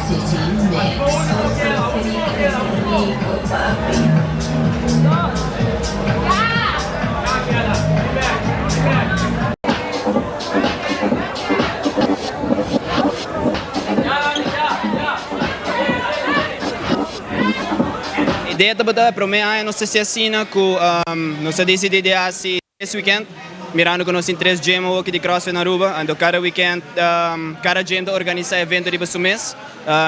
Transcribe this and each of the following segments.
City Mix. Rico, papi. Idea tabata e prome aña nos ta haci asina cu nos a dicidi di haci tres weekend mirando cu nos tin tres gym awo aki di CrossFit na Aruba anto cada weekend cada gym ta organisa evento riba su mes.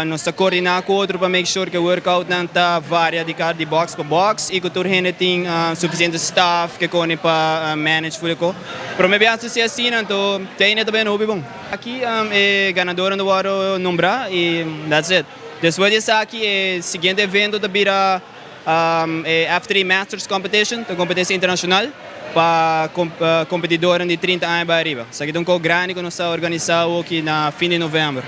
Nos ta coordina cu otro pa make sure cu e workoutnan ta varia di cada di box pa box y cu tur hende tin suficiente staff ke kone pa manage full e ko. Prome biaha su si asina anto te ainda ta bini hopi bon. Aki e ganadornan ta wòrdu nombrá y that's it. Despues di esaki e siguiente evento ta bira e F3 Masters Competition, ta un competencia internacional pa competidornan di 30 aña bai ariba. Esaki ta un ko grandi ku nos ta organisa awoki na fin di november.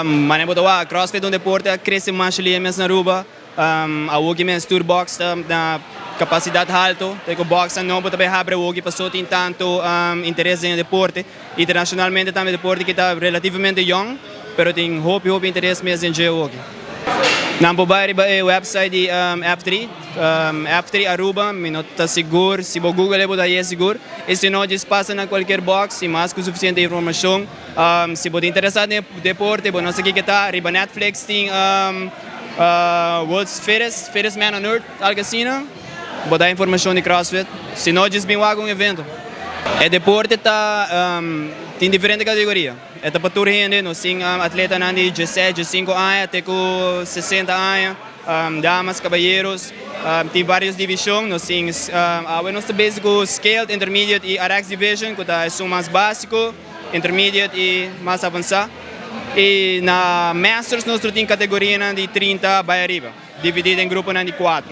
Manera bo ta wak, CrossFit ta un deporte a crece masha lia mes na Aruba. Awoki mes tur box ta na capacidad halto. Ta cu boxnan nobo ta bay habri awoki paso tin tanto interes den e deporte. Internacionalmente tambe e deporte ki ta relativamente yong, pero tin hopi hopi interes mes den dje awoki. Nan por bay riba e website di F3, F3 Aruba, mi no ta sigur, si bo google e bo ta haye sigur. Y si no djis pasa na cualkier box tin mas cu suficiente informacion. Si bo ta interesa den e deporte bo no sa kiko ta, riba Netflix tin World's Fittest, Fittest Man on Earth, algo asina, bo ta informacion di CrossFit. Si no djis bin wak un evento. E deporte ta tin diferente categoria. E ta pa tur hende, nos tin atletanan di dieseis, diesinco aña te cu 60 aña, damas, caballeros, tin varios division. Nos tin, awe nos ta bezig cu Scaled, Intermediate y RX Division cu ta esun mas basico. Intermediate y mas avansa. Y na Masters nos lo tin categorianan di 30 bay ariba, dividi den gruponan di 4.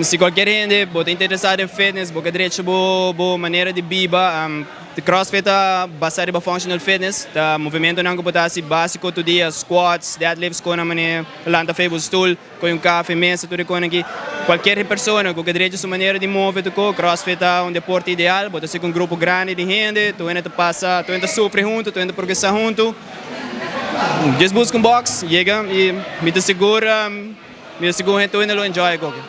Si cualkier hende bo ta interesa den fitness, bo ke drecha bo manera di biba, CrossFit ta basa riba functional fitness, ta movimentonan cu bo ta haci basico tur dia, squats, deadlifts, con nan manera lanta fey bo stoel. Koe un kafe, mesa, tur e konan aki. Kualkier persona ku ke drecha su manera di move ta ko, CrossFit ta un deporte ideal. Bo ta hasi ku un grupo grandi di hende, tur hende ta pasa, tur hende ta sufri huntu, tur hende ta progresá huntu. Djis buska un box, yega i mi ta sigur, mi ta sigur tur hende lo enjoy e koki.